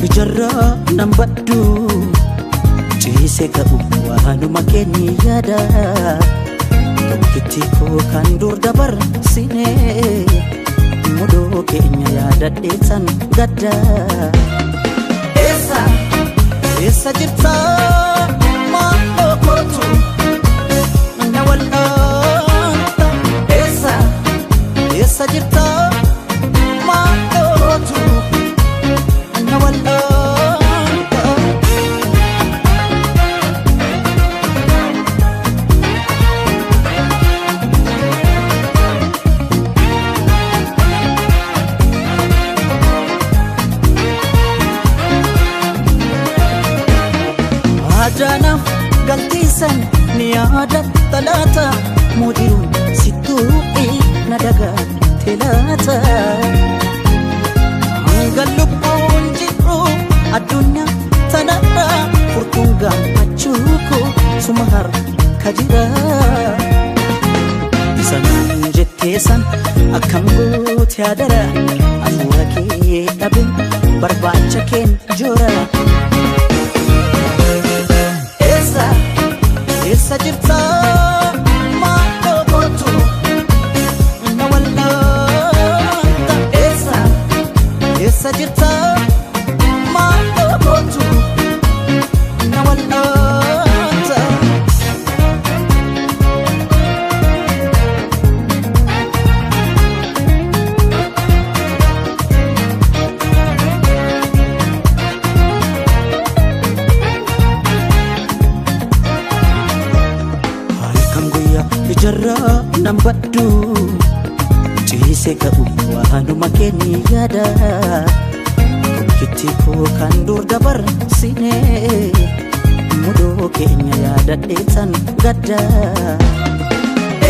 Ijarraa nan baddu ciise ka'u waanuma keenya yaada. Tokkitti koo kan dur dabarsine mudoo keenya yaadadheetan gadda. Eessa eessa jirta maaloo kootu na wal'aanta? Eessa eessa jirta maaloo kootu na wal'aanta? Ajaanaaf galtiisan ni yaadatta laata? Mudiruun sittuuqi na dagaate laata? Hanga lubbuun jiru addunyaa tanarra furtuun gammachuu koo suma harka jira. Isa naan jettee san akkam goote adara? Hafuura kee dhabe barbaacha keen jora. Eessa eessa jirta maaloo kootu na wal'aanta? Eessa eessa jirta maaloo kootu na wal'aanta? Halkan guyyaa ijarraa nan baddu ciise ka'u waanuma keenya yaada. Tokkitti koo kan dur dabarsine mudoo keenya yaadadheetan gadda.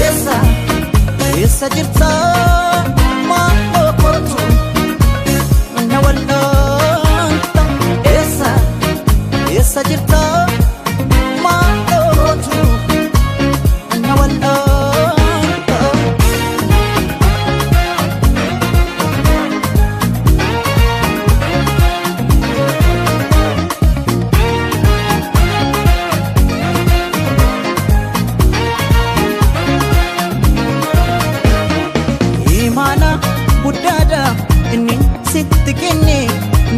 Eessa eessa jirta maaloo kootu na wal'aanta? Eessa eessa jirta maaloo kootu na wal'aanta? Imaana guddaadha inni sitti kenne,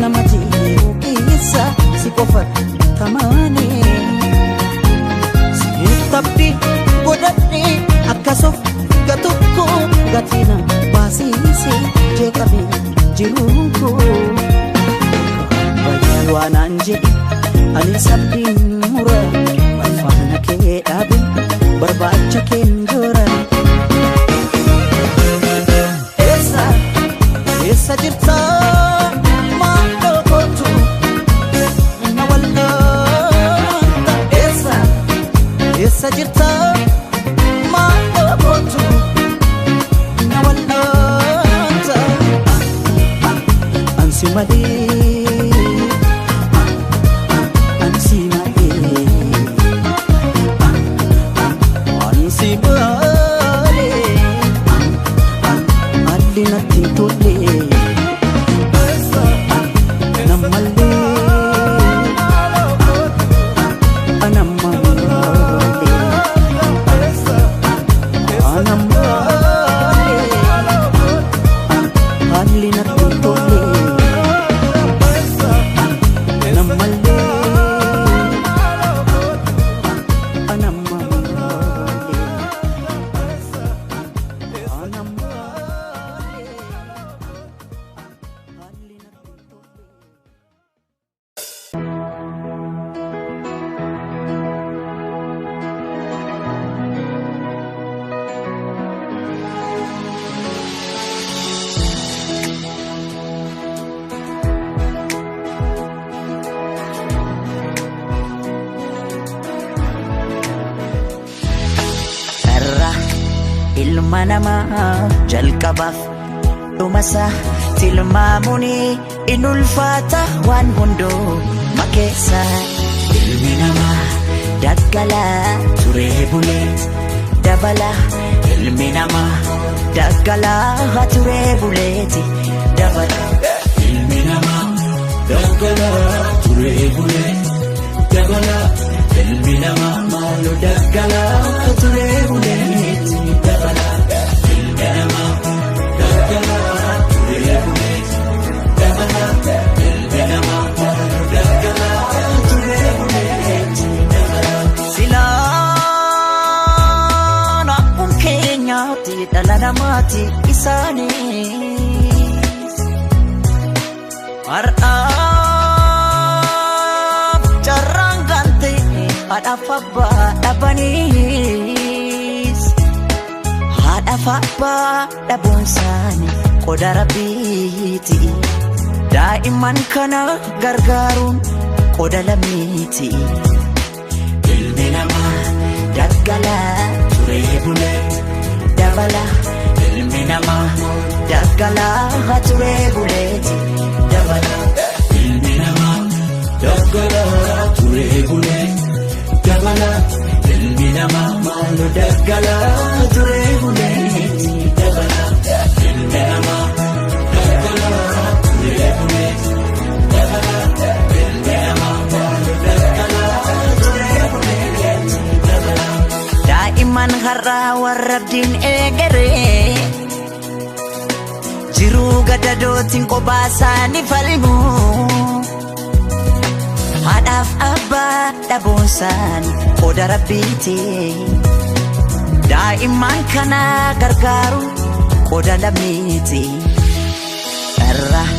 nama jiru keessa si qofa tamaane. Sitti abdii godhadhe akkasuuf gatukko gatina baasiise jeeqame jiruun koo. Bayyaan waanaan jedhe ani sabdiin mura faana kee dhaabe barbaacha keen jora. Eessa eessa jirta maaloo kootu na wal'aanta? Eessa eessa jirta maaloo kootu na wal'aanta? Ansi malee, ansi malee, ansi malee, haalli natti hin tolle nammallee anammalee anammalee haalli natti hin tolle nammallee anammalee anammalee haalli natti hin tolle. Carraa ilma namaa jalqabaaf dhumasa tilmaamuun in ulfaata waan hunduu makeessa. Ilmi namaa daggalaa turee bulee dabala, ilmi namaa daggalaa turee buleeti dabala. Ilmi namaa Daggalaa turee bulee dabalaa ilmi namaa maaloo daggalaa turee bulee dabalaa ilmi namaa daggalaa turee bulee dabalaa ilmi namaa maaloo daggalaa turee bulee dabalaa. Silaan akkuma keenyaatti dhala namaati isaanis. Har'aaf carraan gaalte haadhaaf abbaa dhabaniis. Haadhaaf abbaa dhabuun isaanii qoda rabbiiti. Daa'imman kana gargaaruun qoda lammiiti. Ilmi namaa daggalaa turee bulee dabala. Ilmi namaa daggalaa turee buleeti dabala. Ilmi namaa daggalaa turee bulee dabalaa ilmi namaa maaloo daggalaa turee bulee dabalaa ilmi namaa daggalaa turee bulee dabalaa ilmi namaa maaloo daggalaa turee bulee dabalaa. Daa'imman har'aa warra abdiin eegeree jiruu gadadootiin kophaa isaanii falmu. Haadhaaf abbaa dhabuun isaanii qoda rabbiiti. Daa'imman kana gargaaruun qoda lammiiti. Dharraa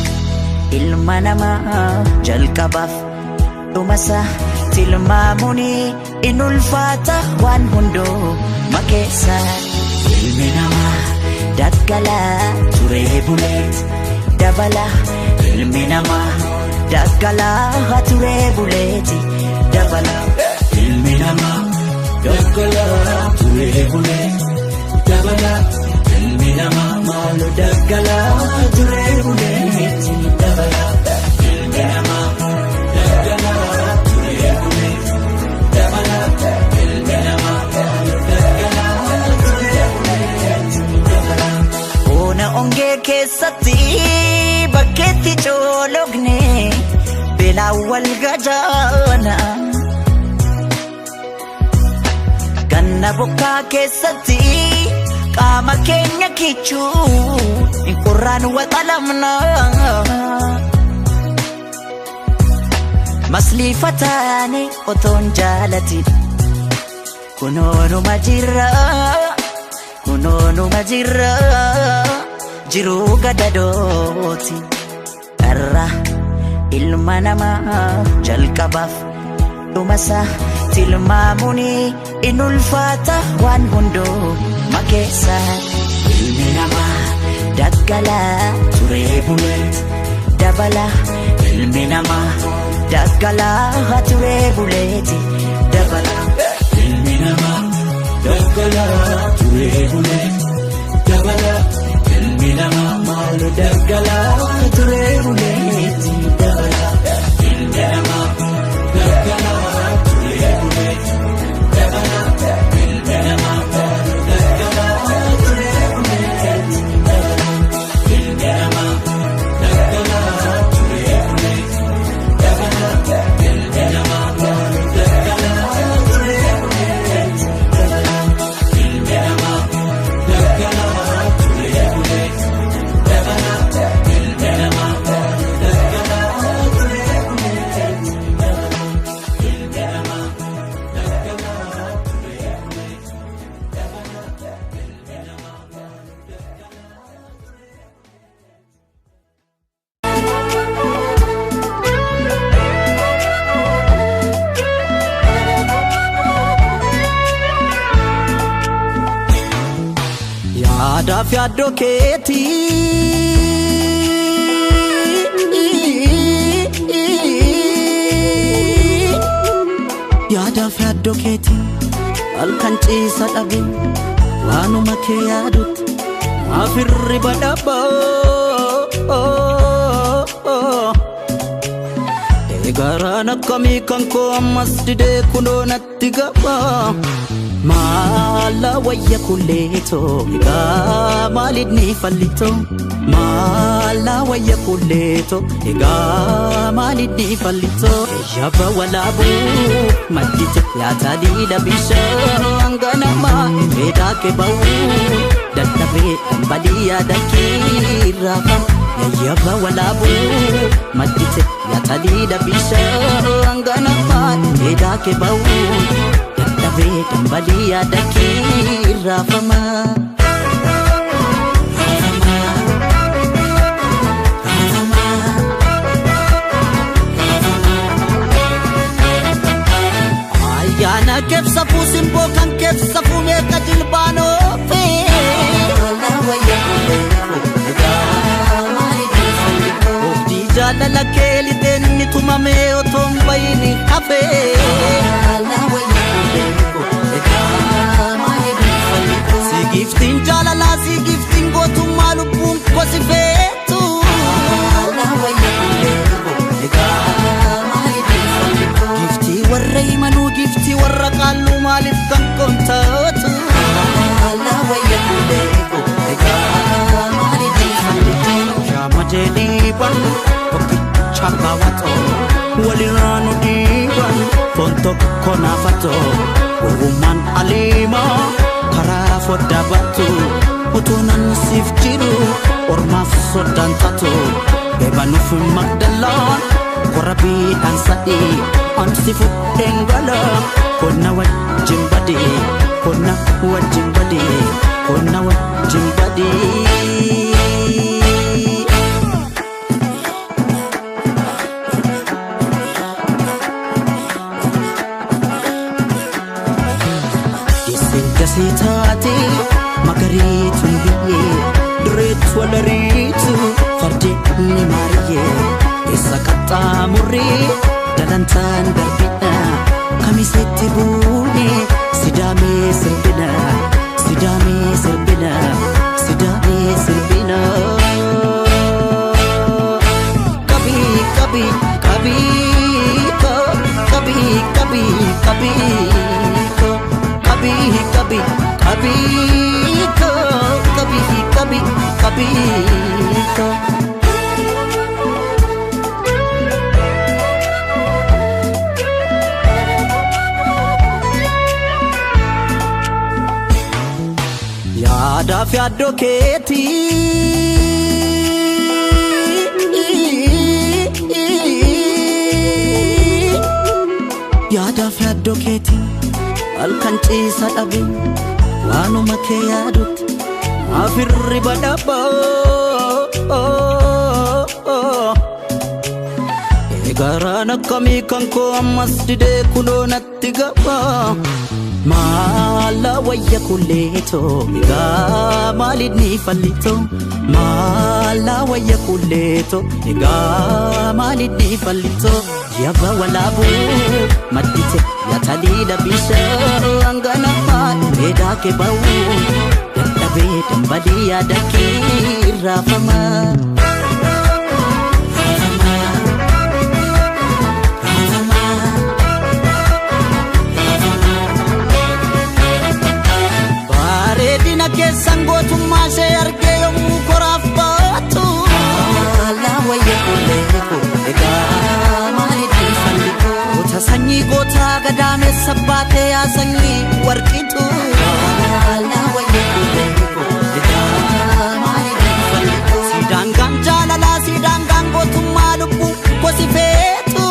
ilma namaa jalqabaaf dhumasa tilmaamuun in ulfaata waan hunduu keessa. Ilmi namaa daggalaa turee bulee dabala. Ilmi namaa daggalaa turee buleeti dabala. Ilmi namaa daggalaa turee bulee dabalaa ilmi namaa maaloo daggalaa turee bulee dabalaa ilmi namaa daggalaa turee bulee dabalaa ilmi namaa maaloo daggalaa turee bulee dabalaa. Bona ongee keessatti bakkeetti coologne beelaan wal gajaana. Ganna bokkaa keessatti qaama keenya kichuu hin qorraan waxalamna. Masliifa taane otoon jaalatin kunoonuma jirra kunoonuma jirra jiruu gadadooti. Dharraa ilma namaa jalqabaaf dhumasa tilmaamuun in ulfaata waan hunduu keessa. Ilmi namaa daggalaa turee bulee dabala. Ilmi namaa daggalaa turee buleeti dabala. Ilmi namaa daggalaa turee bulee dabalaa ilmi namaa maaloo daggalaa turee bulee dabalaa ilmi namaa daggalaa turee bulee dabalaa ilmi namaa maaloo daggalaa turee bulee dabalaa ilmi namaa daggalaa turee bulee dabalaa ilmi namaa maaloo daggalaa turee bulee dabalaa ilmi namaa daggalaa turee bulee dabalaa ilmi namaa maaloo daggalaa turee bulee dabalaa ilmi namaa daggalaa turee bulee dabalaa ilmi namaa maaloo daggalaa turee. Yaadaaf yaaddoo keetii. Yaadaaf yaaddoo keetii halkan ciisa dhabe waanuma kee yaadutti maaf hirriba dhabaa. Eegaraan akkamii kan koo ammas didee kunoo natti gabaa. Maala wayya kulleetoo egaa maalinni fallitoo. Maala wayya kulleeto egaa maalidhi fallito Yabba walaabuu maddite yaataliila bishaan ganamaa dheedaa kee ba'uu dadhabee dhambalii yaada kiirraafama. Yabba walaabuu maddite yaataliila bishaan ganamaa dheedaa kee ba'uu dadhabee dhambalii yaada kiirraafama. Ayyaana keebsafuu simboo kan keebsafuu meeqa jilbaanoofe. Ooftii jaalala kee lixeen inni tumamee otoo hin bahin hafe. Si giftiin jaalalaa si giftiin gootummaa lubbuun kosi feetu. Giftii warra himanuu giftii warra qaalluu maaliif kan koontaatu. Shaama jedhiiban tokkicha baawwatoo walirraa nu dhiiban foon tokko naafatoo gowwummaan aliimaa karaa foddaa battu utuu nan siif jiru ormaaf soddaan taatu eebanuuf magdalaan korra biidhaan sadii ansi fudheen gala konna wajjin badee konna wajjin badee konna wajjin badee. Deesseen dasee taate magariituun biyyee dureetu walariitu fardeen ni maariyyee eessa qaxxaamurree dalantaan darbina kamisetti buune sidaamee sirbina sidaamee sirbina sidaamee sirbina. Qabii qabii qabii qabii qabii qabii qabii qabii qabii qabii qabii qabii. Yaadaaf yaaddoo keetii. Yaadaaf yaaddoo keetii halkan ciisa dhabe waanuma kee yaadutti maaf hirriba dhabaa. Eegaraan akkamii kan koo ammas didee kunoo natti gabaa. Maala wayya kulleetoo egaa maalidni fallitoo maala wayya kulleetoo egaa maalidni fallitoo yabba walaabuu maddite yaataliila bishaan ganamaa dheedaa kee ba'uu dadhabee dambalii yaada kee raafama. Bareedina keessan gootummaa ishee argee yommuu koraaf baatu. Goota sanyii gootaa gadaameessa baatee yaa sanyii warqitu. Siidaan gaan jaalalaa siidaan gaan gootummaa lubbuu kosi feetu.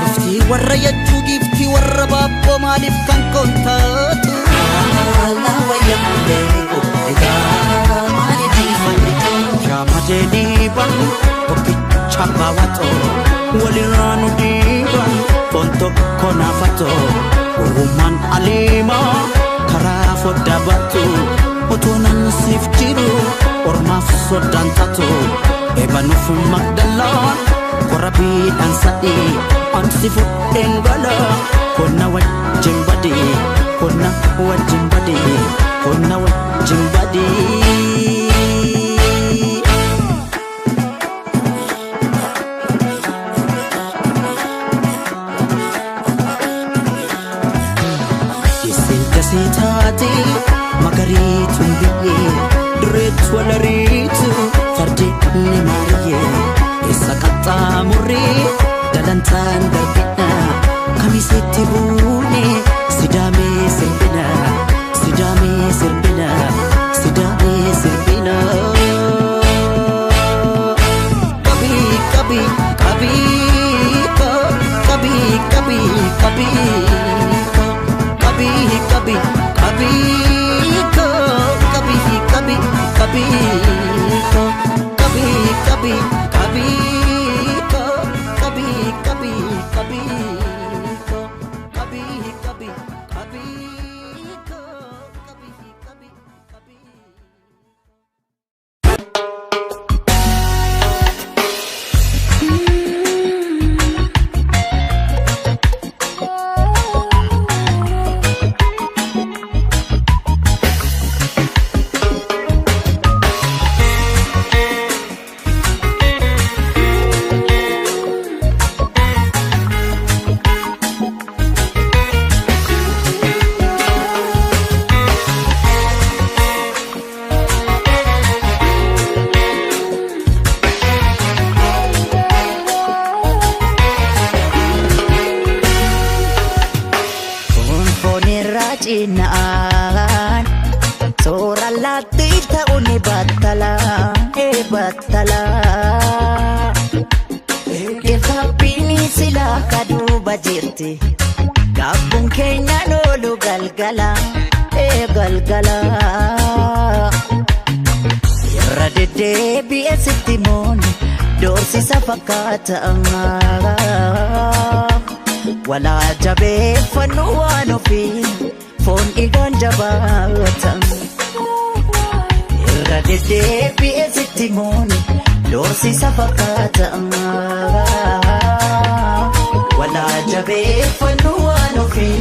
Giftii warra yachuu giftii warra baabboo maaliif kan koontaatu. Shaama jedhiiban tokkicha baawwatoo walirraa nu dhiiban foon tokko naafatoo gowwummaan aliimaa karaa foddaa battu utuu nan siif jiru ormaaf soddaan taatu eebanuuf magdalaan korra biidhaan sadii ansi fudheen gala konna wajjin badee konna wajjin badee konna wajjin badee. Deesseen dasee taate Battalaa. Irkaabbiin silaa kaduuba jirti. Gaabbuun keenya loolu galgala. Ee galgala. Irra deddeebi'ee sitti mooni doorsisa fakkaata. Walaa jabeeffannu waan ofii foon dhiigaan jabaata. Irra deddeebi'ee sitti mooni doorsisa fakkaata. Walaa jabeeffannu waan ofii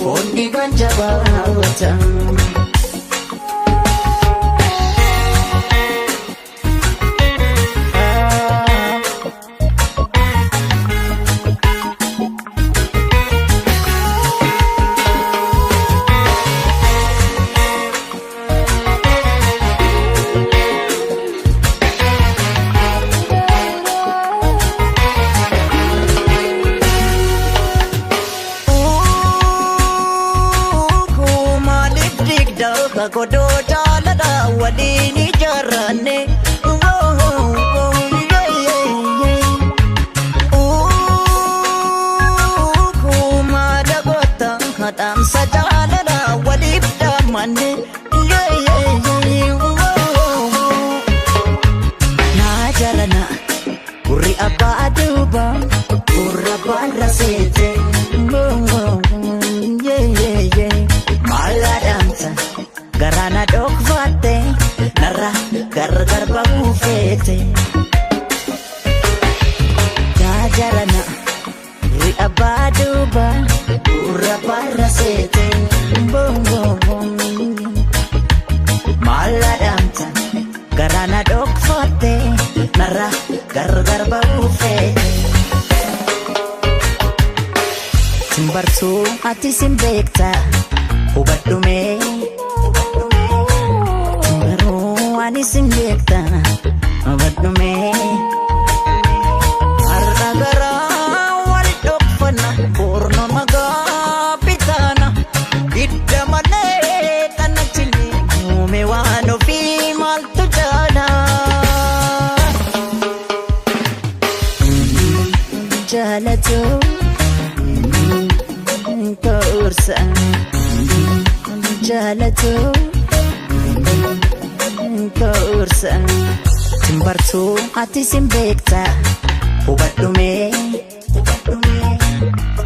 foon dhiigaan jabaata. Maaliif digda godoo jaalala waliin ijaarranne? Maala goota dhaamsa jaalala waliif dhaammanne? Naa jaalana gurri abbaa duuba gurra baarra seete. Maalaadhaamsa garaana dhokfatte narra gargar ba'uu feete. Yaa jarana gurri abbaa duuba gurra baarra seete. Maalaadhaamsa garaana dhokfatte narra gargar ba'uu feete. Simbartuu ati sin beekta hubadhume. Simbaruu ani sin beekta hubadhume. Har'a garaa wal dhokfanna boorno magaa bitaana. Hidda malee kana chillee uume waan ofii maaltu jaala. Jaalatu Koorsa jaalatu koorsa. Simbartuu ati sin beekta hubadhume.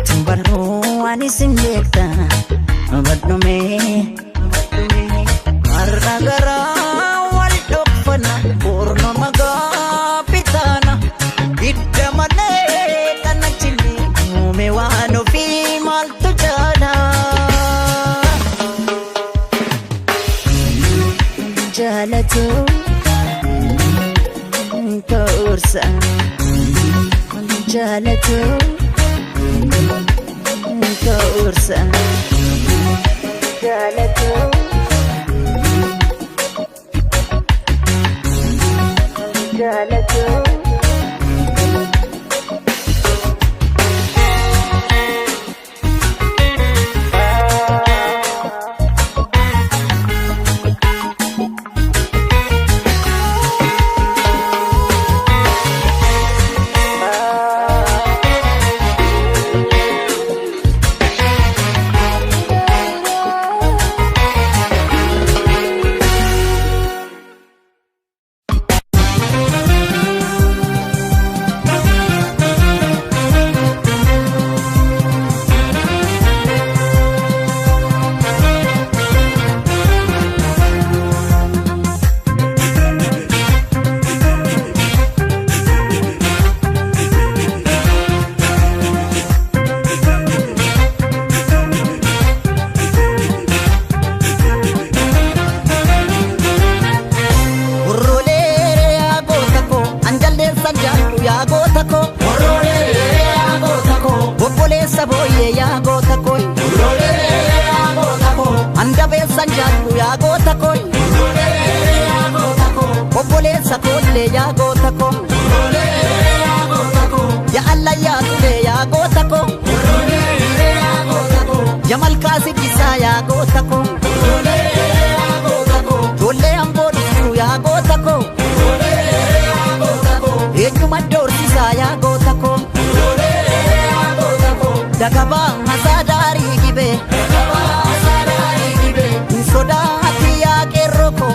Simbaruu ani sin beekta hubadhume. Har'a garaa wal dhokfanna boorno magaa bitaana. Hidda malee kana chillee uume waan ofii maaltu jaala. Jaalatu koorsa jaalatu koorsa jaalatu jaalatu. Hurroolee yaa goota koo anjalleessan jaallu yaa goota koo. Hurroolee yaa goota koo. Obboleessa booyyee yaa goota koo. Hurroolee yaa goota koo. Andabeessan jaallu yaa goota koo. Hurroolee yaa goota koo. Obboleessa koollee yaa goota koo. Hurroolee yaa goota koo. Yaa allayyaa tulee yaa goota koo. Hurroolee yaa goota koo. Yaa malkaa sigisaa yaa goota koo. Hurroolee yaa goota koo. Ijoollee amboo dhuftu yaa goota koo. Hurroolee Eenyuma doorsisaa yaa goota koo. Dagabaa masaa daarii gibee. Hin sodaati yaa qeerroo koo.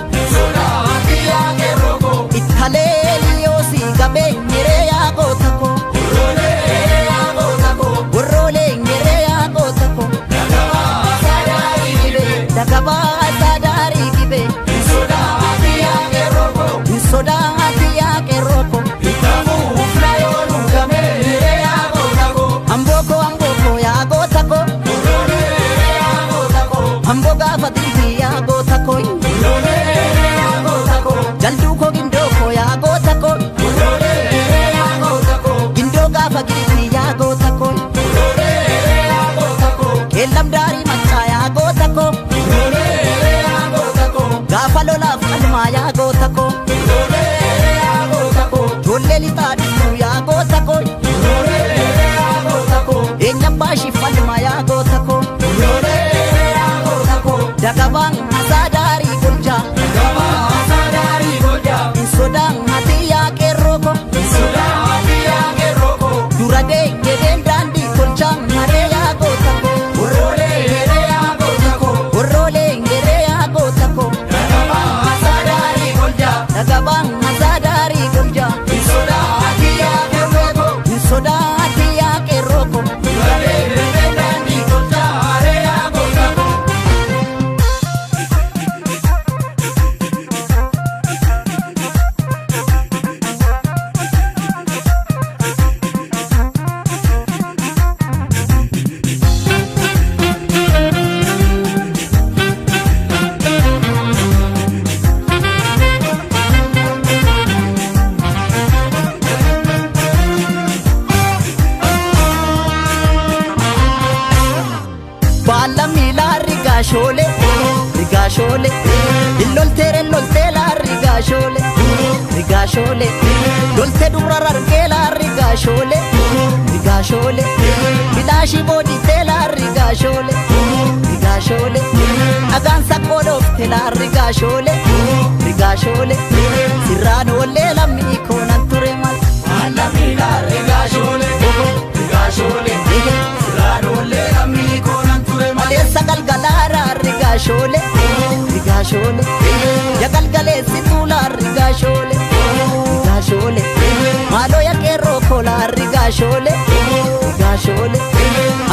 Ittalee liyoosii gabee nyeree yaa goota koo. Worroolee nyeree yaa goota koo. Dagabaa sadaarii gibee. Hin sodaati yaa qeerroo koo. Amboo koo amboo koo yaa goota koo. Amboo gaafa dilbii yaa goota koo. Jalduu koo gindoo koo yaa goota koo. Gindoo gaafa gilbii yaa goota koo. Keellam daarii maccaa yaa goota koo. Gaafa lolaaf qalmaa yaa goota koo. Ijoollee lixaa dhufuu yaa goota koo. Eenyaan baashiif falmaa yaa goota koo. Dagabaan masaa daarii golchaa. Hin sodaan ati yaa qeerroo koo. Dura deeggareen daandii tolchaa maree yaa goota koo. Worroolee ngeree yaa goota koo. Dagabaan masaa daarii golchaa. Hin sodaati yaa qeerroo koo. Baala miilaa rigaashoolee rigaashoolee illolteere lolteelaa rigaashoolee rigaashoolee lolte dura rargeelaa rigaashoolee rigaashoolee bilaashii booditeelaa rigaashoolee rigaashoolee dhagaan saqqoodhooftelaa rigaashoolee rigaashoolee sirraan oollee lammii koonan ture mal. Maleessa galgalaaraa rigaashoolee rigaashoolee ya galgaleessi tuulaa rigaashoolee rigaashoolee maaloo ya qeerroo koolaa rigaashoolee rigaashoolee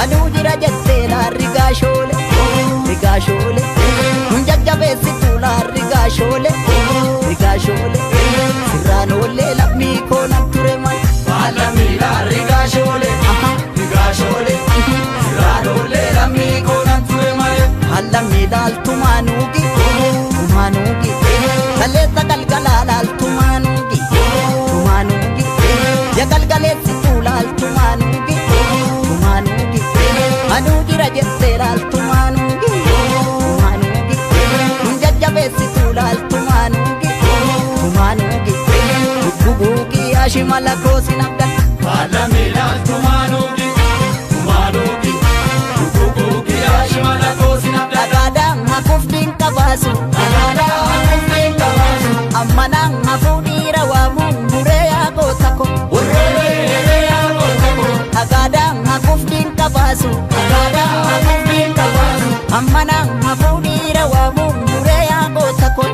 anuu jira jetteelaa rigaashoolee rigaashoolee nun jajjabeessi tuulaa rigaashoolee rigaashoolee sirraan oollee lammii koonan ture mal. Allamii laaltumaanuugi tumaanuugi kaleessa galgalaa laaltumaanuugi tumaanuugi ya galgaleessituu laaltumaanuugi tumaanuugi anuu jira jettee laaltumaanuugi tumaanuugi nun jajjabeessituu laaltumaanuugi tumaanuugi gugguugi ashimala koosin abdata. Dhagaadhaan hafuuf dinqa baasu. Ammanaan hafuu dhiira waamuun muree yaa goota ko. Dhagaadhaan hafuuf dinqa baasu. Ammanaan hafuu dhiira waamuun muree yaa goota ko.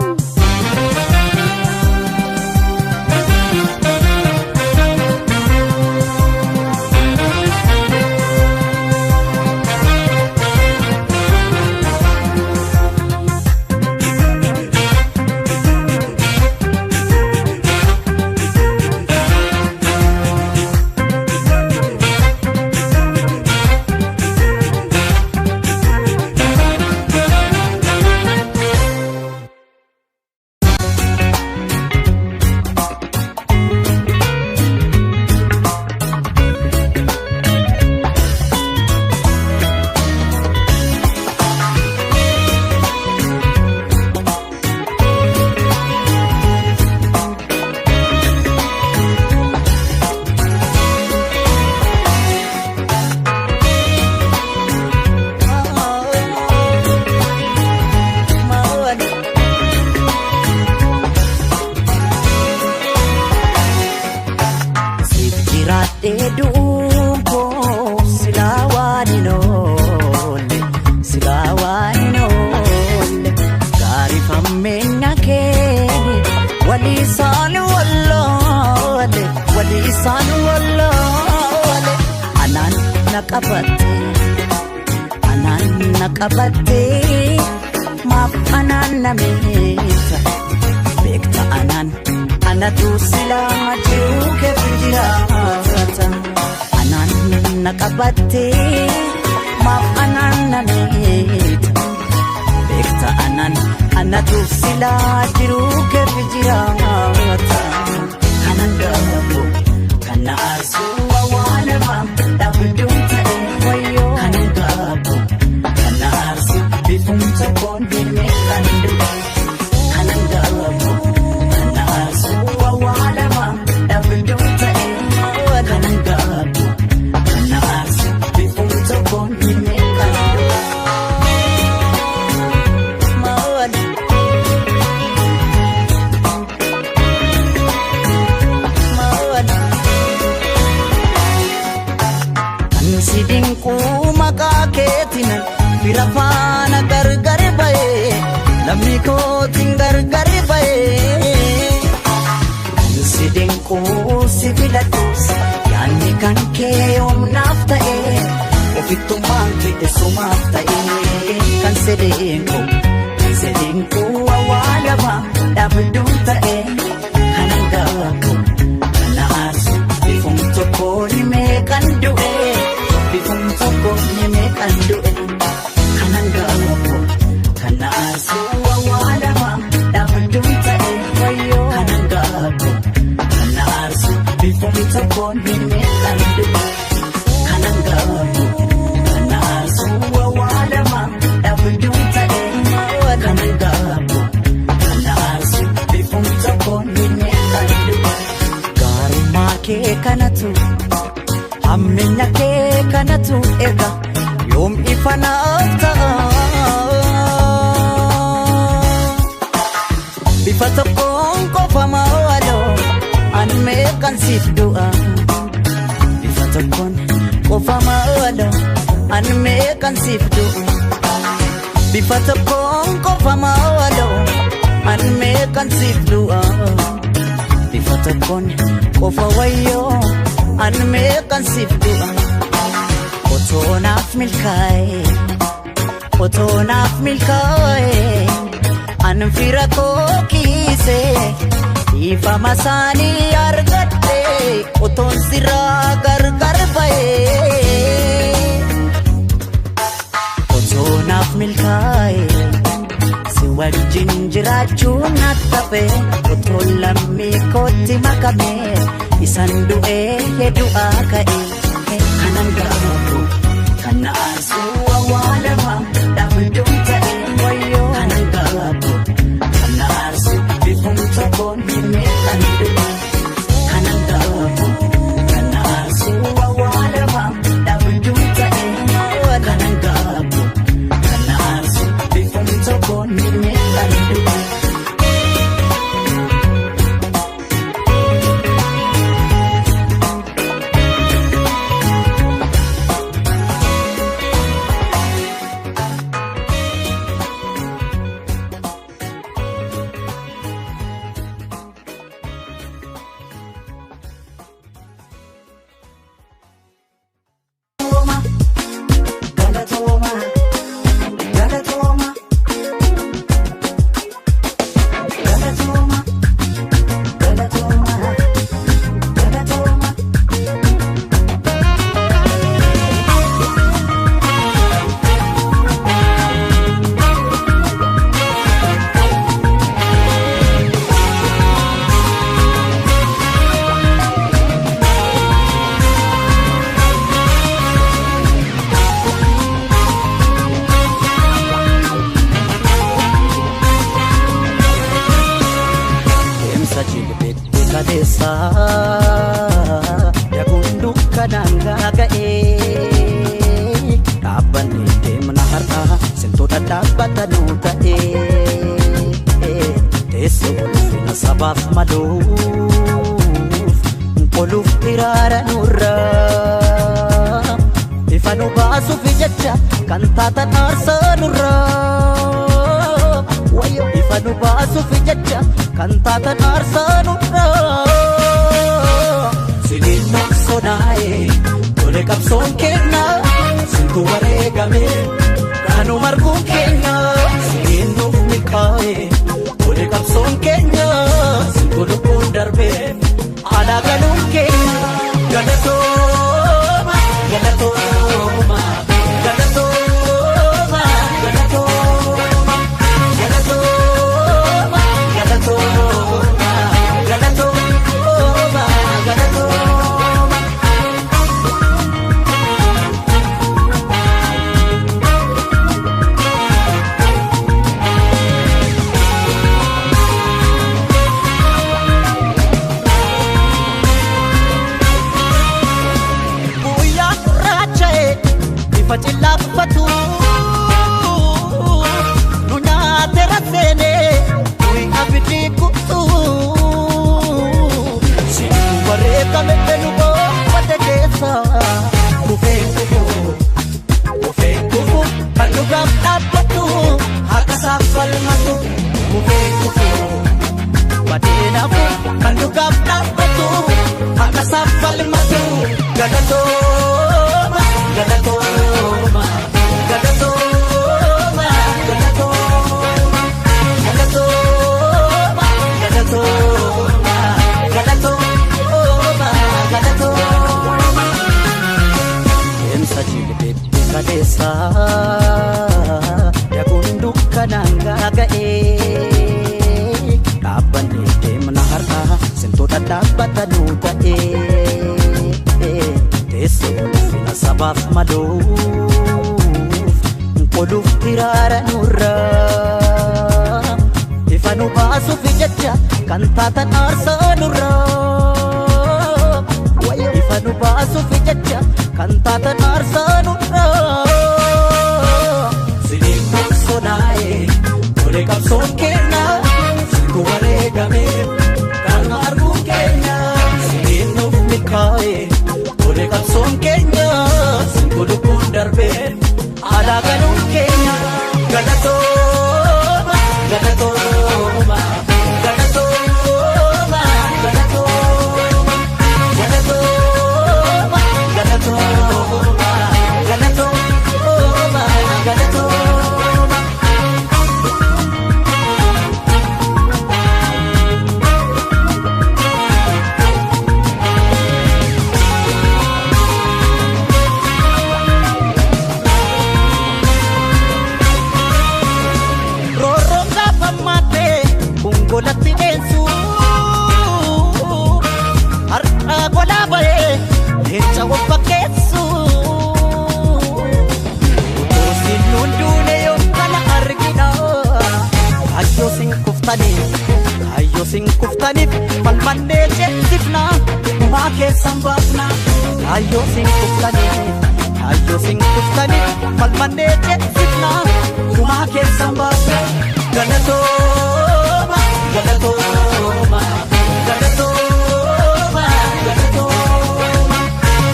Jiraadhee du'uun koo silaa waan hin oolle, silaa waan hin oolle. Gaarifammeenna keeni walii isaan walloole, walii isaan walloole. Anaan na qabatte, anaan na qabatte, maaf anaan na meeta? Beekta anaan anatu silaa jiruu keef jiraata. Anaan na qabatte, maaf anaan na meeta? Beekta anaan anatu silaa jiruu keef jiraata. Kanan gaafo kan na aarsu awwaalama dhabduun ta'e wayyoo. Kanan gaafo kan na aarsu bifumsa koon deemee kan du'e. Kanan gaafo kan na aarsu awwaalama dhabduun ta'e. Kanan gaafo kan na aarsu bifumsa koon deemee kan du'e. Maali? Maali? Kan si dinquu maqaa keetiin fira faana gargar ba'ee, lammii kootiin gargar ba'ee. Kan si dinquu si filadhus yaadni kan kee humnaaf ta'ee, ofittummaan kee sumaaf ta'ee. Kan si dinquu, kan si dinquu awwaalama dhabduun ta'ee. Kanan gaafo kan na aarsu bifum tokko himee kan du'e, bifum tokko himee kan du'e. Kanan gaafo kan na aarsu awwaalama dhabduun ta'e wayyoo. Kanan gaafo kan na aarsu bifum tokko himee kan du'e. Kanan gaafo kan na aarsu awwaalama dhabduun ta'e. Kanan gaafo kan na aarsu bifum tokko himee kan du'e. Gaarummaa kee kanatu, hammina kee kanatu erga yoom ifa naaf ta'a? Bifa tokkoon qofa maaloo an meeqan siif du'a? Bifa tokkoon qofa maaloo an meeqan siif du'a? Bifa tokkoon qofa maaloo an meeqan siif du'a? Bifa tokkoon qofa wayyoo an meeqan siif du'a? Otoo naaf milkaa'e, otoo naaf milkaa'e, an fira koo kiise dhiifama isaanii argadhe, otoon sirraa gargar ba'e. Otoo naaf milkaa'e si wajjin jiraachuun natti hafe, otoo lammii kootti makame isan du'ee du'aa ka'e. Kanan gaafo kan na aarsu awwaalama dhabduun ta'e wayyoo. Kanan gaafo kan na aarsu bifum tokkoon himee kan du'e. Kanan gaafo kan na aarsu awwaalama dhabduun ta'e. Kanan gaafo kan na aarsu bifum tokkoon himee kan du'e. Galatooma, galatooma, galatooma, galatooma, galatooma. Deemsa jilbeetti kaleessa daguun dukkanaan gaaga'ee, dhaabbanni deemna har'a simtoota dhaabbatanuu ta'ee, teessoo ulfina sabaaf maluuf qoluuf hiraara nurraa. Ifa nu baasuuf jecha kan taatan aarsaa nurraa. Wayyo ifa nu baasuuf jecha kan taatan aarsaa nurraa. Siniin maqsonaa'e tole qabsoon keenya sintu wareegame kanu marguun keenya siniin nuuf milkaa'e tole qabsoon keenya sintu lubbuun darbe alaa galuun keenya galatooma galatooma galatooma galatooma galatooma galatooma galatooma galatooma. Guyyaa gurraacha'e bifa cillaa uffatu nu nyaate raseene nuyi abidii kutu sintu wareegame nu boonfate keessa kufee kufu kufee kufu kan dhugaaf dhaabbatu harka isaaf falmatu kufee kufu. Badeenafu kan dhugaaf dhaabbatu harka isaaf falmatu galatooma galatooma galatooma galatooma galatooma galatooma galatooma galatooma. Deemsa jilbeetti kaleessa daguun dukkanaan gaaga'ee dhaabbannee deemna har'a simtoota dhaabbatanuu ta'ee teessoo ulfina sabaaf maluuf qoluuf hiraara nurraa ifa nu baasuuf jecha kan taatan aarsaa nurraa Wayyo ifa nu baasuuf jecha kan taatan aarsaa nurraa Siniin maqsonaa'e tole qabsoon keenya sintu wareegame kan arguun keenya siniin nuuf milkaa'e tole qabsoon keenya sintu lubbuun darbe alaa galuun keenya galatooma galatooma galatooma galatooma galatooma galatooma galatooma galatooma. Roorroon gaafa maatee gongolatti dheensu har'a golaa bahee leenca of fakkeessu. Utuu siin nuun duune yoo kana argina kaayyoo siin kuftaniif kaayyoo siin kuftaniif falmannee ceesifna gumaa keessan baafna kaayyoo siin kuftaniif kaayyoo siin kuftaniif falmannee ceesifna gumaa keessan baafna galatooma galatooma galatooma galatooma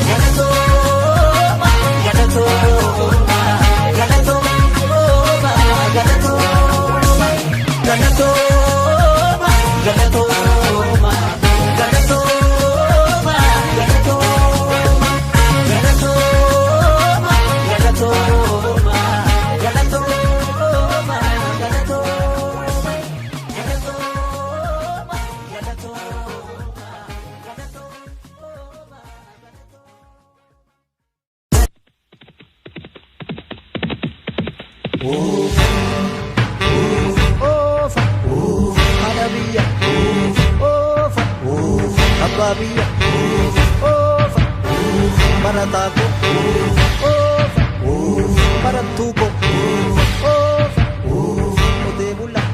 galatooma galatooma galatooma galatooma galatooma galatooma galatooma galatooma galatooma galatooma galatooma galatooma galatooma galatooma galatooma. Oofa haadha biyya oofa abbaa biyya oofa barataa ko oofa barattuu ko oofa qotee bulaa.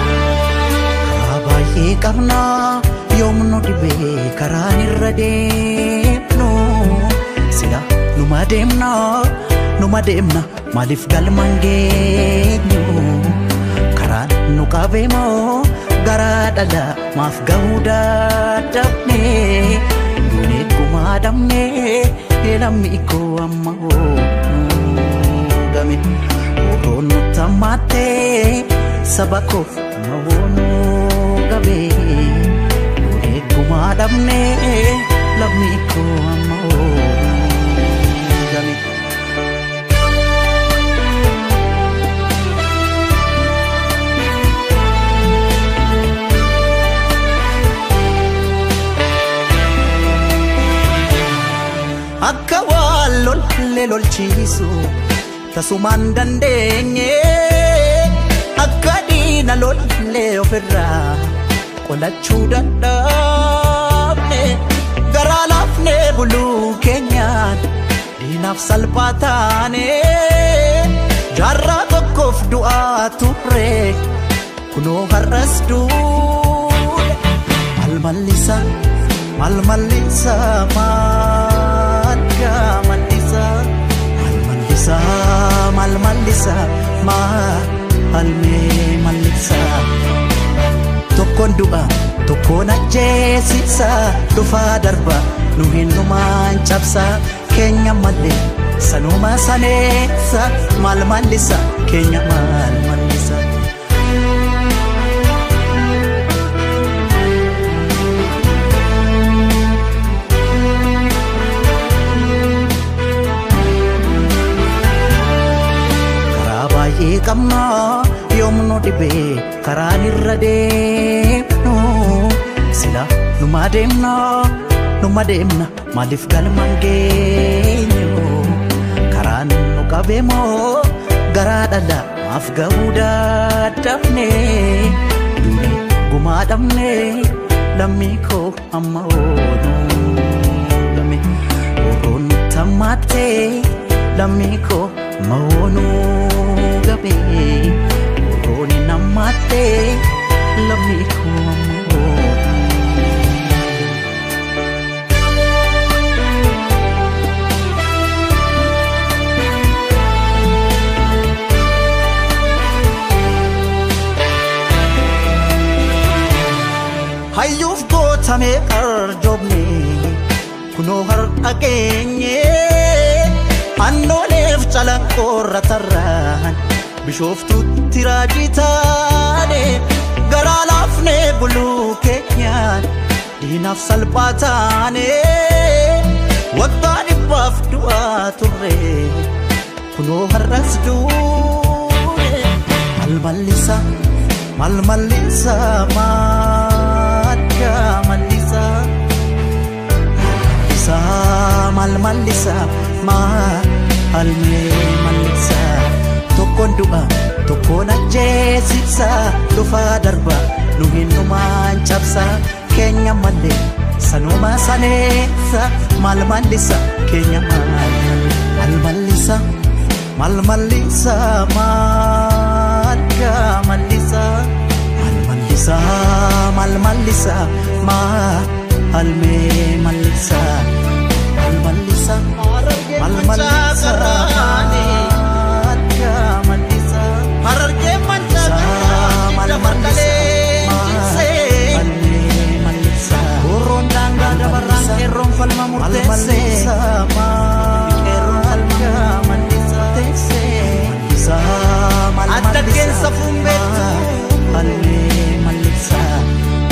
Karaa baay'ee qabnaa yoo Yoomnu dhibee karaan irra deemnu sila numa deemna numa deemna maaliif galmaan geenyu karaan nu qabeemoo garaa dhala maaf gahuu dadhabne duunee gumaa dhabne lammi koo amma game roon nutti hammaattee saba koo amma woonuu gabe duunee gumaa dhabne lammi koo amma game. Akka waan lollee lolchiisu tasumaan dandeenye akka diina lollee ofirraa qolachuu dadhabne garaa laafnee buluu keenyaan diinaaf salphaa taane jaarraa tokkoof du'aa turre kunoo har'as duule maal mallisa maal mallisa maal mallisa maal mallisa maal mallisa maal mallisa tokkoon du'a tokkoon ajjeesisa dhufaa darba nu hinnumaan cabsa keenya malee sanuma saneessa maal mallisa keenya maal mallisa. Karaa baay'ee qabna yoomnu dhibee karaan irra deemnu sila numa deemna numa deemna maaliif galmaan geenyu karaan nu qabeemoo garaa dhala maaf gahuu dadhabne duunee gumaa dhabne lammii koo amma ooluu game roon nutti hammaattee lammii koo amma ooluu gabe roon hin hammaattee lammii koo amma ooluu. Hayyuuf gootamee qarjoobne kunoo har'a geenye annooleef calanqoorra tarraan bishooftuutti raajii taane garaa laafnee buluu keenyaan diinaaf salphaa taane waggaa dhibbaaf du'aa turre kunoo har'as duune maal mallisa maal mallisa maal mallisa mallisa maal mallisa maal mallisa tokkoon du'a tokkoon ajjeesisa dhufaa darba nu hinnumaan cabsa keenya malee sanuma saneessa maal mallisa keenya maal mallisa maal mallisa maal mallisa maal mallisa maal mallisa maal mallisa maal mallisa maal mallisa mallisa Harargee mancaa maal dabarkalee jigsee mallisa Roon daangaa dabarraan qeerroon falma murteessee qeerroon falma murteessee Adda keessa fuumbeettu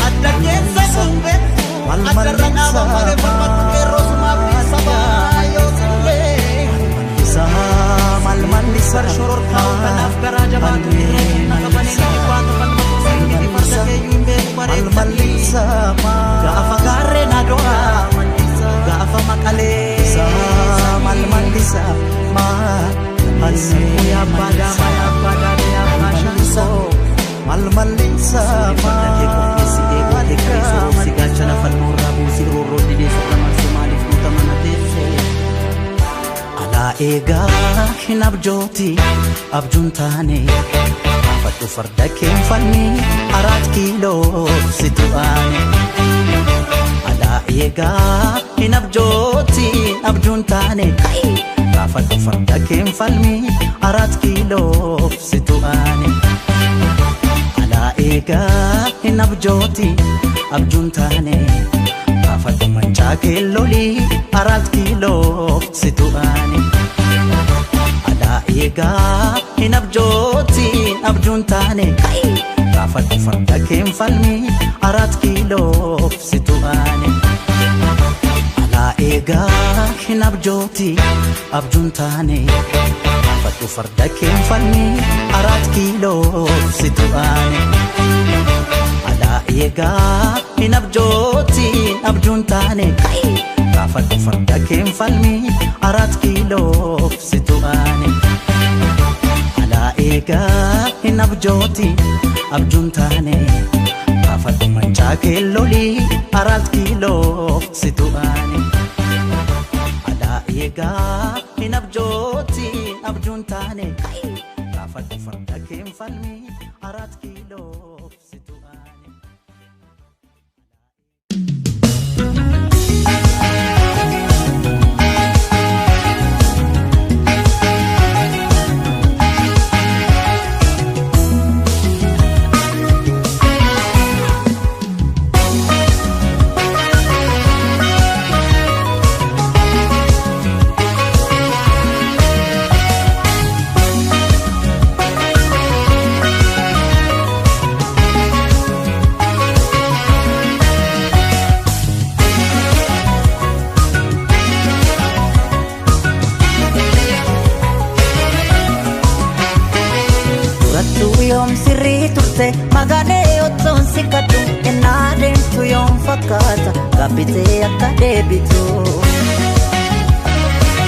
adda keessa fuumbeettu addarra dhaaba malee falmattu qeerroo sumaaf dhiisa baay'oo sillee Bar shororkaa kanaaf garaa jabaatu irree humna qabanii ni dhibbaatu falmatu sirni farda keeyyuu hin beeku bareechanii gaafa gaarreen ado'a gaafa maqalee abbaa daamaa abbaa daadee abbaa shankoo farda kee qopheessi eeguu kee qabeessa gaachana falmoorraa buusii roorroo didee sirna marsee maaliif nuta mana teessee. Alaa eegaa hin abjooti abjuun taane fadhu farda keen falmi 4 kiiloo situ aane. Alaa eegaa hin abjootiin abjuun taane gaafadhu farda keen falmi 4 kiiloof situ aane. Alaa eegaa hin abjootiin abjuun taane gaafadhu mancaa keellolii 4 kiiloof situ aane. Alaa eegaa hin abjootiin abjuun taane gaafadhu farda keen falmi 4 kiiloof situ aane. Alaa eegaa hin abjootiin abjuun taane gaafadhu farda keen falmi 4 kiiloof situ aane. Alaa eegaa hin abjootiin abjuun taane gaafadhu farda keen falmi 4 kiiloof situ aane. Alaa eegaa hin abjootiin abjuun taane gaafadhu mancaa keellolii 4 kiiloof situ aane. Alaa eegaa hin abjootiin abjuun taane gaafadhu farda keen falmi 4 kiiloof situ aane. Durattuu yoom sirrii turte magaalee ottoon si kadhu ennaa deemtu yoom fakkaata gaabbitee akka deebitu.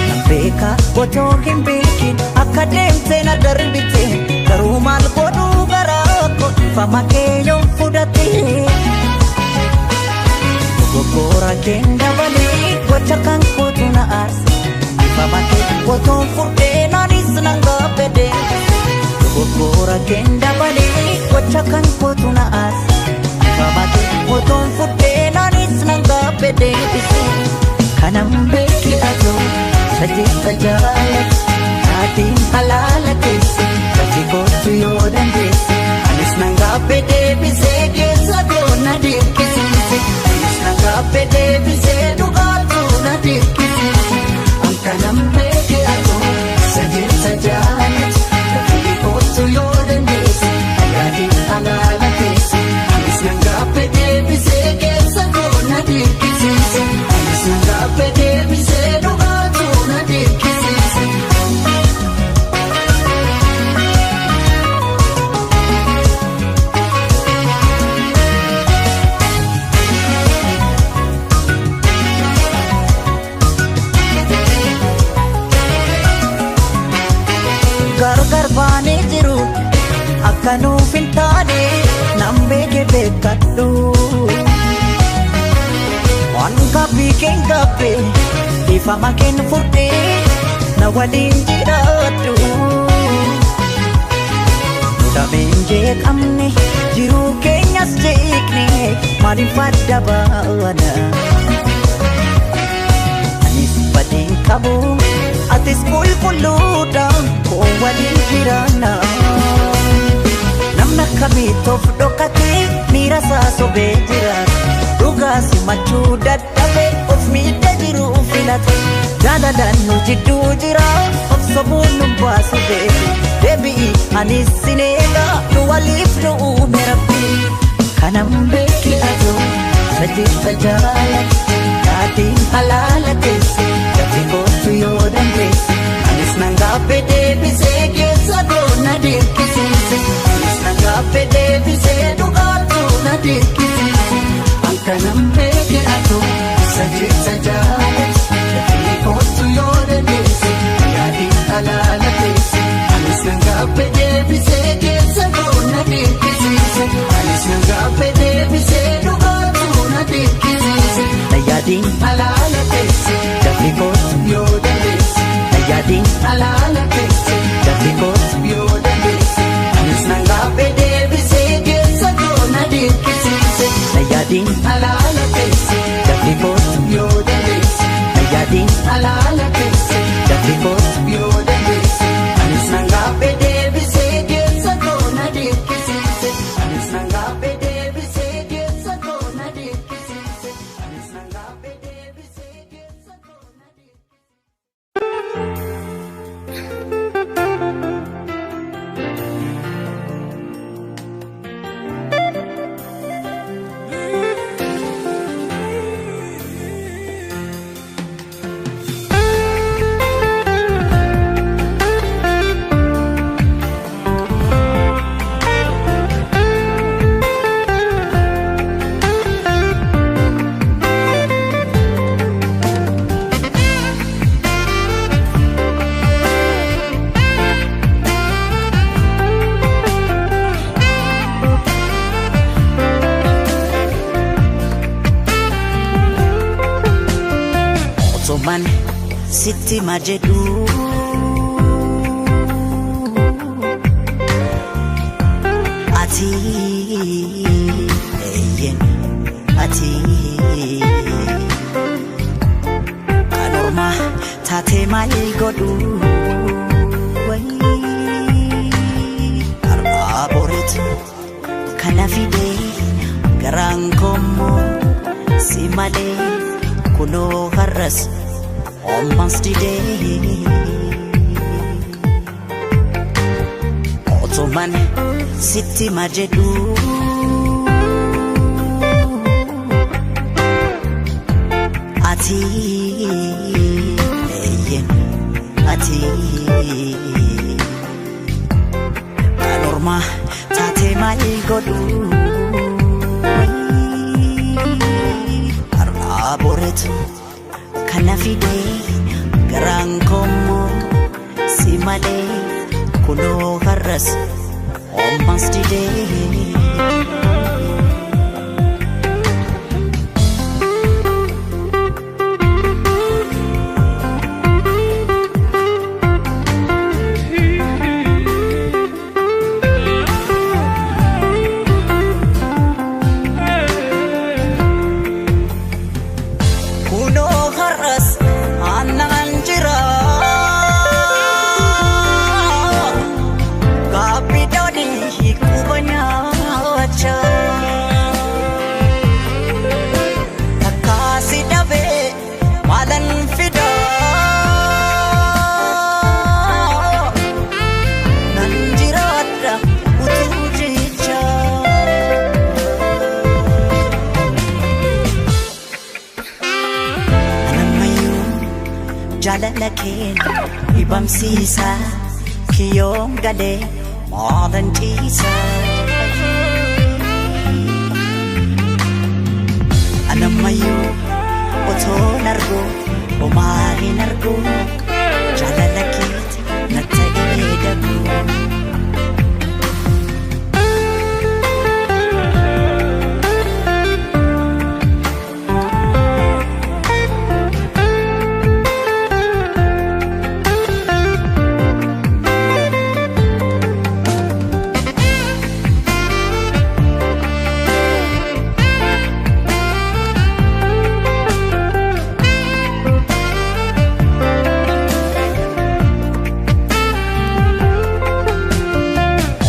Nan beeka otoo hin beekin akka deemte na darbite garuu maal godhuu garaa koo ifama kee yoom fudhate. Dogoggora keen dabalee gocha kan kootu na aarse ifama kee otoon fudhee naanis nan gaabbede. Dogoggora keen dabalee gocha kan kootu na aarse ifama kee otoon fudhee naanis nan gaabbe deebise. Kanan beeki atoo sajeessa jaalatu taatiin halaala teesse dafii kootu yoo dandeesse anis nan gaabbe deebisee keessa koo na dirqisiise anis nan gaabbe deebisee dhugaatu na dirqisiise. An kanan beeki atoo sajeessa jaalatu dafii kootu yoo dandeesse ayyaadiin halaala teesse anis nan gaabbe deebisee keessa koo na dirqisiise anis nan gaabbe deebisee dhugaatu na dirqisiise. Gargar baanee jiru akka nuuf hin taane nan beeke beekadhu. Waan gabbii keen gabbe ifama keen fudhee na waliin jiraadhu. Dameen jeeqamne jiruu keenyas jeeqne maaliif adda baana? Anis badeen qabu atis qulqulluudha koo waliin jiraanna. Namni akkamitti of dhokatee miira isaa sobee jiraata. Dhugaa simachuu dadhabee of miidha jiruu filata. Jaalalaan nu jidduu jira of sobuun nu baasu beeku. Deebi'i anis sin eega nu waliif nu uume Rabbi. Kanan beeki atoo sajeessa jaalatu taatiin halaala teesse dafii kootu yoo dandeesse anis nan gaabbe deebisee keessa koo na dirqisiise anis nan gaabbe deebisee dhugaatu na dirqisiise. An kanan beeki atoo sajeessa jaalatu dafii kootu yoo dandeesse ayyaadiin halaala teesse anis nan gaabbe deebisee keessa koo na dirqisiise anis nan gaabbe deebisee dhugaatu na dirqisiise. Ayyaadiin halaala teesse dafii kootu yoo dandeesse ayyaadiin halaala teesse dafii kootu yoo dandeesse anis nan gaabbe deebisee keessa koo na dirqisiise. Ayyaadiin halaala teesse dafii Otoman sitti majedhu ati eyyen ati kan ormaa taate maal godhu har'aa boreetu kana fide garaan koommoo si malee kunoo har'as ommas didee. Otoman sitti majedhu ati eyyen ati kan ormaa taate maal godhu har'aa boreetu kana fide garaan koommoo si malee kunoo har'as ommas didee. Kunoo har'as aannan jira gaabbiidhaan quba nyaachaa takkaasi dhabee maalan fida nan jiraadha utuu jechaa. Anammayyuu jaalala keenya dhibamsiisa kiyyoon galee maalan ciisa. Anammayyuu otoon argu homaa hin argu jaalala keeti na ta'ee dagu.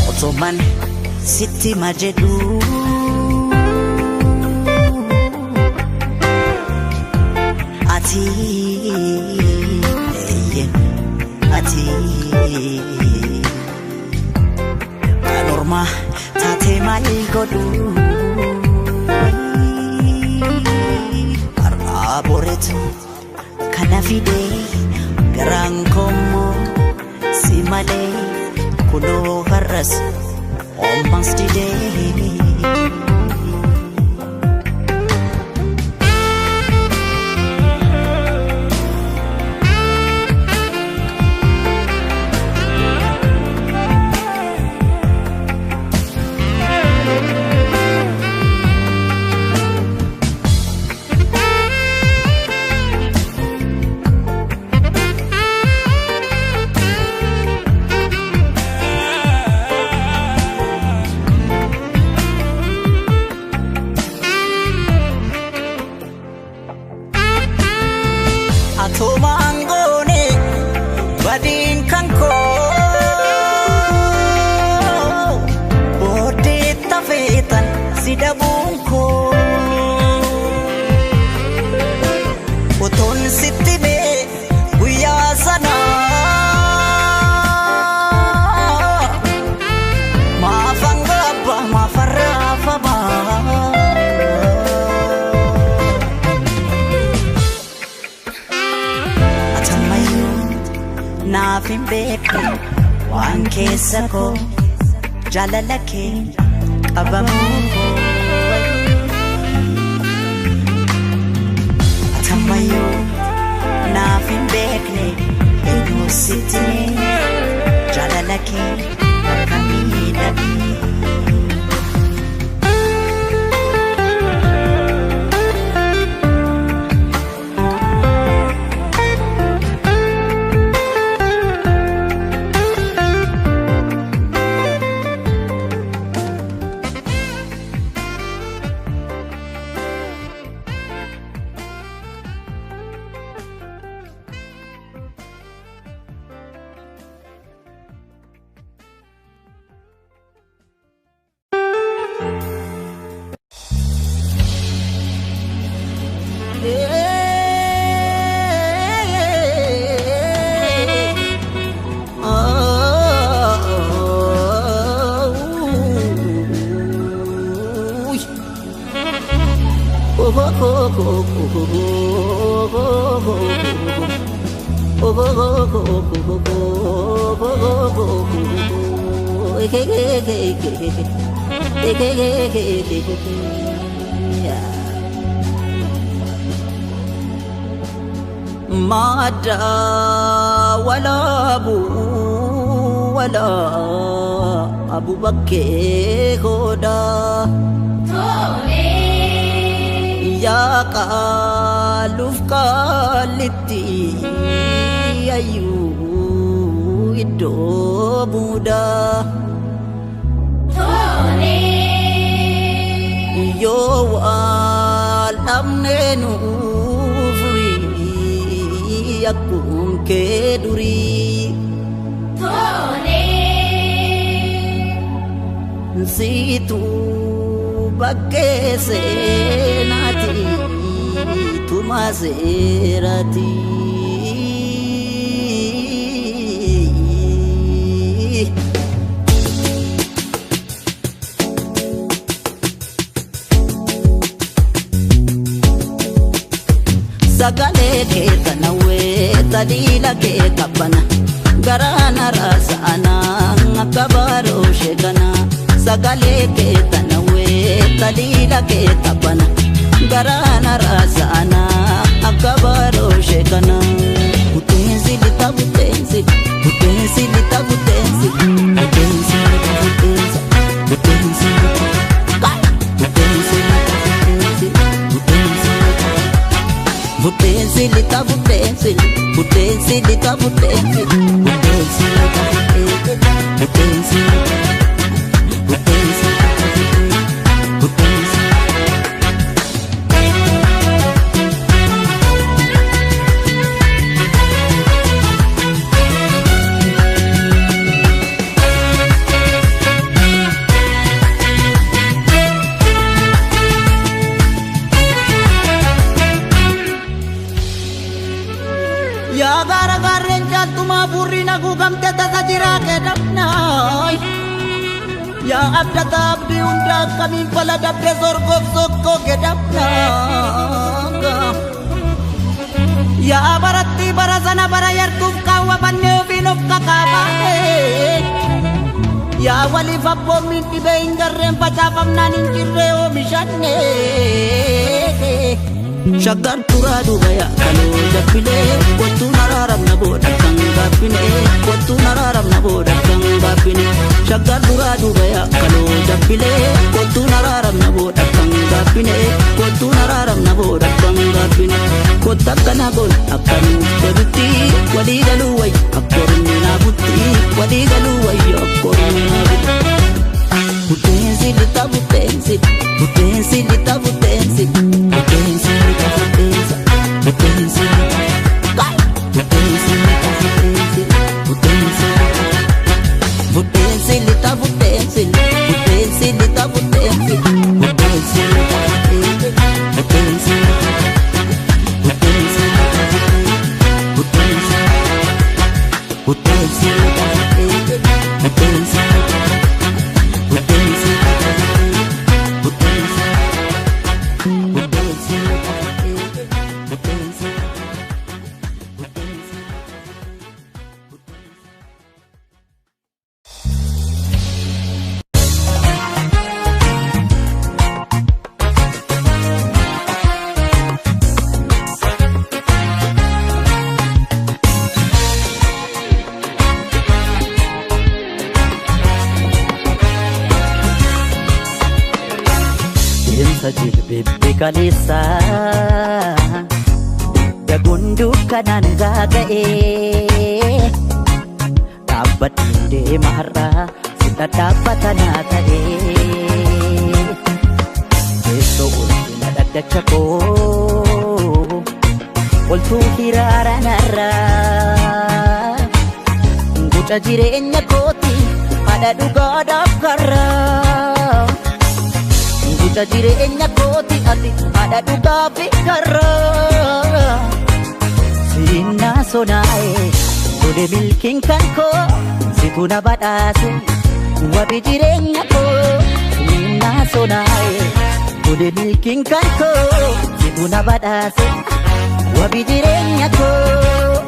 Otoman sitti majedhu ati eyyen ati kan ormaa taate maal godhu har'aa boreetu kana fide garaan koommoo si malee kunoo har'as ommas didee. Atumaan goone badiin kan koo booddee tafeetan si dhabuun koo otoon sitti mee guyyaa sana maafan gaabba maafan raafamaa. Atammayyuu naaf hin beekne waan keessa koo jaalala kee qabamuu koo. Atammayyuu naaf hin beekne eenyu sitti mee jaalala kee akka miidhagee. Madda walaabu walaa abubakkee hoodaa. Yaa qaaluuf qaalitti ayyuu iddoo buudaa. Yoo wal dhabnee nuu furii akkum kee durii. Siitu bakkee seenaati tumaa seeraati. Sagalee kee tanawwee taliila kee qabbana garaana raasa'ana akka baaroo sheekana. Sagalee kee tanawwee taliila kee qabbana garaana raasa'ana akka baaroo sheekana. Butteensi lixa butteensi butteensi lixa butteensi butteensi lixa butteensa butteensi lixa butteensi lixa butteensi butteensi lixa. Butteensi lixa butteensi butteensi lixa butteensi butteensi lixa butteensi butteensi butteensi. Yaa gaara gaarreen caaltumaa burri naguugamte tasa jiraa keedhamnaay. Yaa abdata abdii hunda akkamiin fala dabde sorgoof sokkoo gedhamnaa. Yaa baratti bara sana bara yartuuf kaawwa bannee ofiin of kakaabaae. Yaa waliif abboommiin dhibee hin garreen facaafamnaan hin jirree oomishanne. Shaggar turaa duuba yaakaloo jabbilee kottuun araaramna booda kan gaabbine kottuun araaramna booda kan gaabbine shaggar turaa duuba yaakaloo jabbilee kottuun araaramna booda kan gaabbine kottuun araaramna booda kan gaabbine kotta akkana goon akka nuuf tolutti walii galuu wayya akka ormi naabutti walii galuu wayya akka ormi naabutti. Butteensi lixa butteensi butteensi lixa butteensi butteensi lixa butteensa butteensi lixa butteensi lixa butteensi butteensi butteensi lixa butteensi butteensi lixa butteensi butteensi lixa butteensi butteensi butteensi butteensi lixa butteensi butteensi butteensi butteensi butteensi butteensi. Deemsa jilbeebbi kaleessa daguun dukkanaan gaaga'ee dhaabbadhuun deema har'aa si dhadhaabbata naa ta'ee teessoo ulfina dhaddacha koo oltuu hiraara narraa guca jireenya kooti haadha dhugaadhaaf karraa. Guca jireenya kooti ati haadha dhugaa fi karraa. Siinaa sonaa'e tole milkiin kan koo situ na badhaase wabi jireenya koo. Siinaa sonaa'e Tole milkiin kan koo situ na badhaase wabii jireenya koo.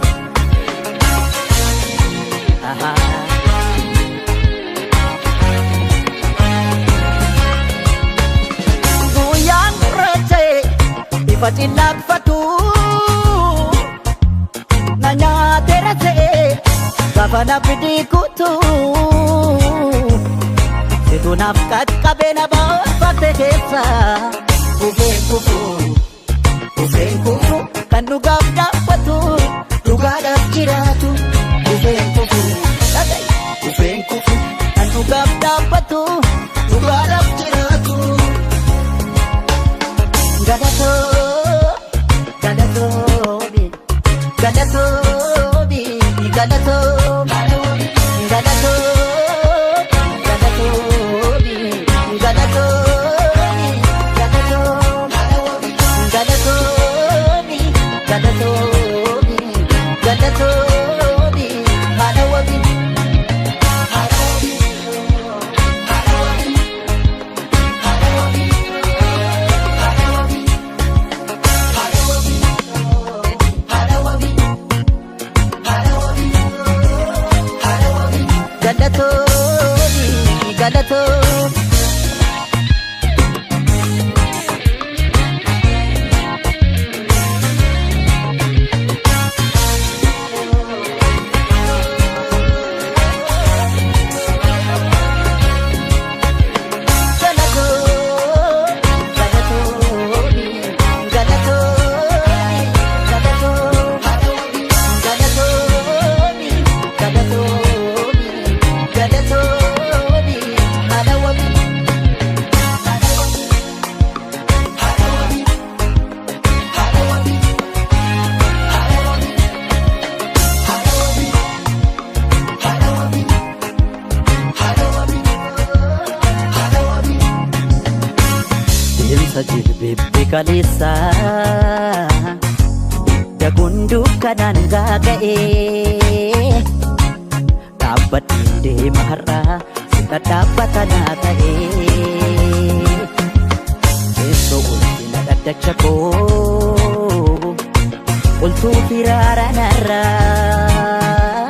Guyyaan gurraacha'e ifa cillaakfatu na nyaateera se'e gaafa na fidii kutu situ naaf qaqqabee na baafate keessa kufeen kufu kufeen kufu kan dhugaaf dhaabbatu dhugaadhaaf jiraatu kufeen kufu kufeen kufu kan dhugaaf dhaabbatu dhugaadhaaf jiraatu. Galatoo, galatoomi, galatoomi, galatoo, galatoo, galatoomi, galatoomi, galatoo, galatoomi, galatoomi, galatoomi, haadha wabii. Haadha wabii, haadha wabii, haadha wabii, haadha wabii. Galatoomi, galatoomi. Galatoo, galatoomi, galatoomi, galatoo, galatoomi, galatoomi, galatoomi, haadha wabii. Haadha wabii, haadha wabii, haadha wabii, haadha wabii, haadha wabii, haadha wabii, haadha wabii, haadha wabii. Deemsa jilbeebbi kaleessa daguun dukkanaan gaaga'ee dhaabbadheen deema har'aa si dhadhaabbata naa ta'ee teessoo ulfina dhaddacha koo oltuu firaara narraa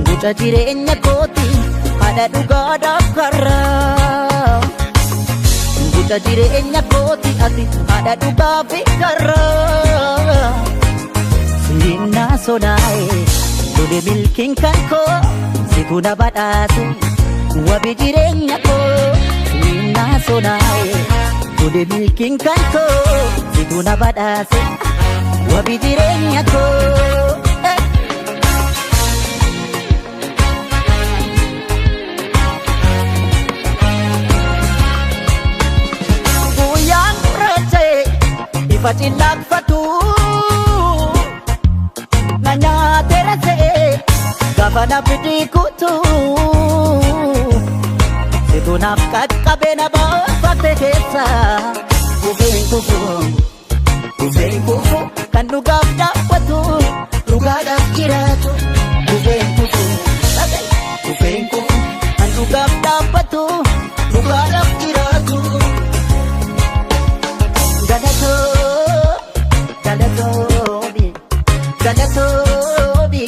guca jireenya kooti haadha dhugaadhaaf karraa. Guca jireenya kooti ati haadha dhugaa fi karraa. Siinaa sonaa'e lole milkiin kan koo situ na badhaase wabii jireenya koo. Siinaa sonaa'e lole milkiin kan koo situ na badhaase wabii jireenya koo. Guyyaan gurraacha'e ifa cillaakfatu na nyaateera se'e gaafa na fidii kutu situ naaf qaqqabee na baafate keessa kufeen kufu kufeen kufu kan dhugaaf dhaabbatu dhugaadhaaf jiraatu kufeen kufu kufeen kufu kan dhugaaf dhaabbatu dhugaadhaaf jiraatu. Galatoo, galatoomi, galatoomi,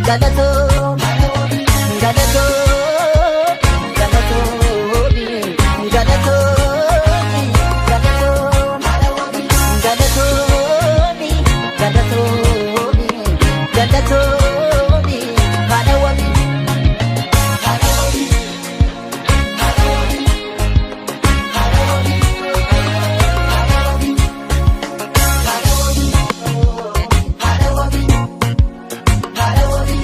galatoo, galatoo, galatoomi, galatoomi, galatoo, galatoomi, galatoomi, galatoomi, haadha wabii. Haadha wabii, haadha wabii, haadha wabii, haadha wabii. Haadha wabii, haadha wabii, haadha wabii, haadha wabii.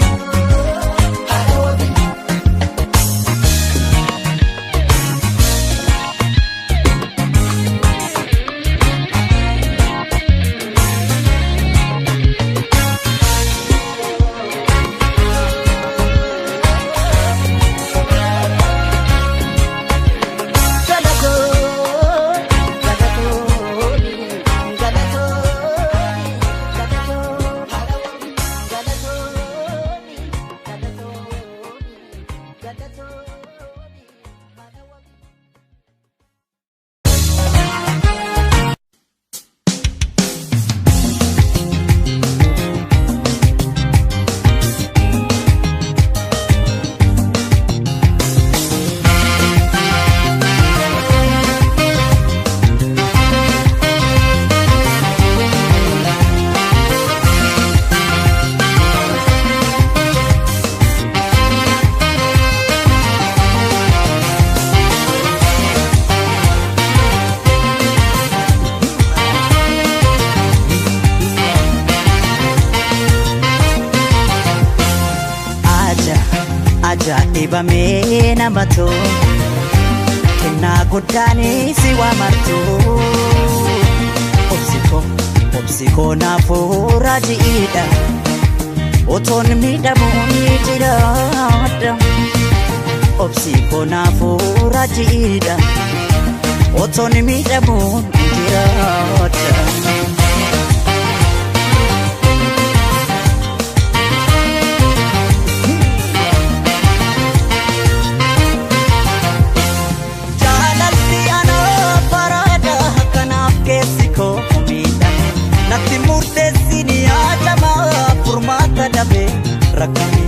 Ajaa'ibamee namatu kennaa guddaanis si waamartu. Obsikoo obsikoo naafuu raajiidha otoon miidhamuu ni jiraadha. Obsikoo naafuu raajiidha otoon miidhamuu ni jiraadha. Jaalalli anaa baraada kanaaf keessi koo miidhame natti murteessi ni yaadama furmaata dhabee rakkame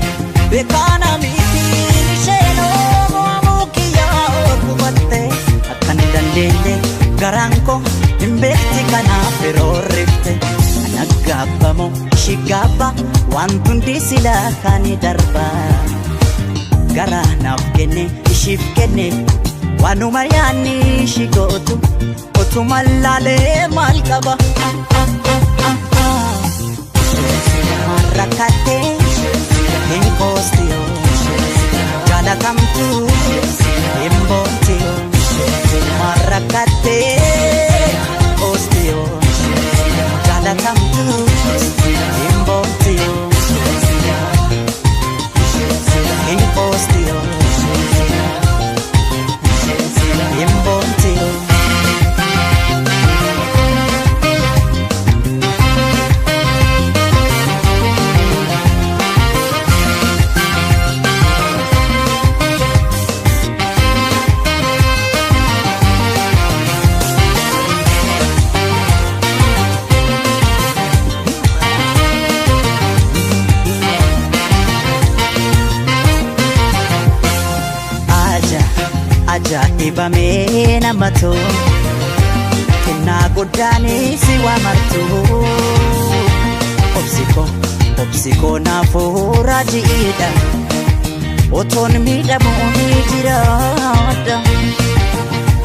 beekaana mitiin isheen mo'amuu kiyyaa gubatte akka hin dandeenye garaan koo hin beekti kanaaf yeroo rifte ana gaabbamoo ishii gaabba wanti hundi silaa kan darba. Gara naaf kenne ishiif kenne waanuma yaanni ishii gootu otuma laalee maal qaba. Rakkattee hin qoostiyoo jaalatamtu hin boontiyoo rakkattee qoostiyoo jaalatamtu hin boontiyoo. Hin qoostiyoo hin boontiyoo. Aja ajaa'ibamee namatu kennaa guddaanis si waamartu. Obsikoo obsikoo naafuu raajiidha otoon miidhamuu ni jiraadha.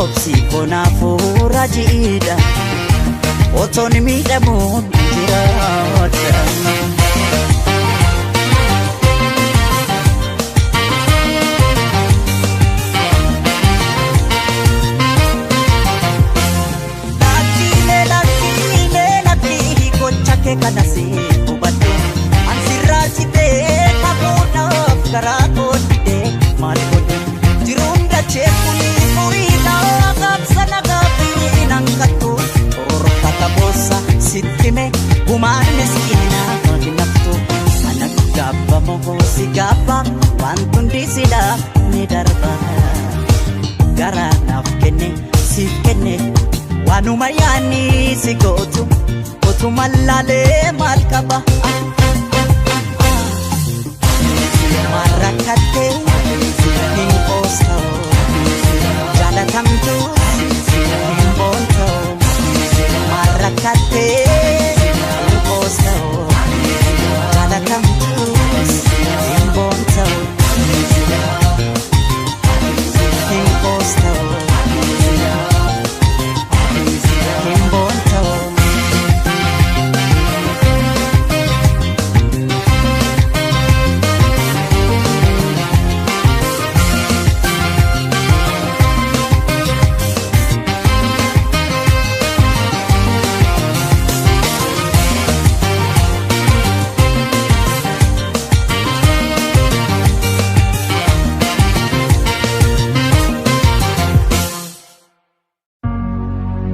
Obsikoo naafuu raajiidha otoon miidhamuu ni jiraadha. Lakkiilee lakkiilee lakkii gocha kee kana si hubadhu. Ansi raajitee kakuudhaaf garaa koo didee maal godhu. Jiruun dachee kuni furiidha gaabsa nagaa fi nan kattu. Tororkata boossa sitti hime gumaan miskiina naftu. Ana gaabbamoo si gaabba wanti hundi silaa ni darba. Gara naaf kenne siif kenne waanuma yaanni si gootu otuma laalee maal qaba. Maal rakkattee hin qoosta'oo jaalatamtu.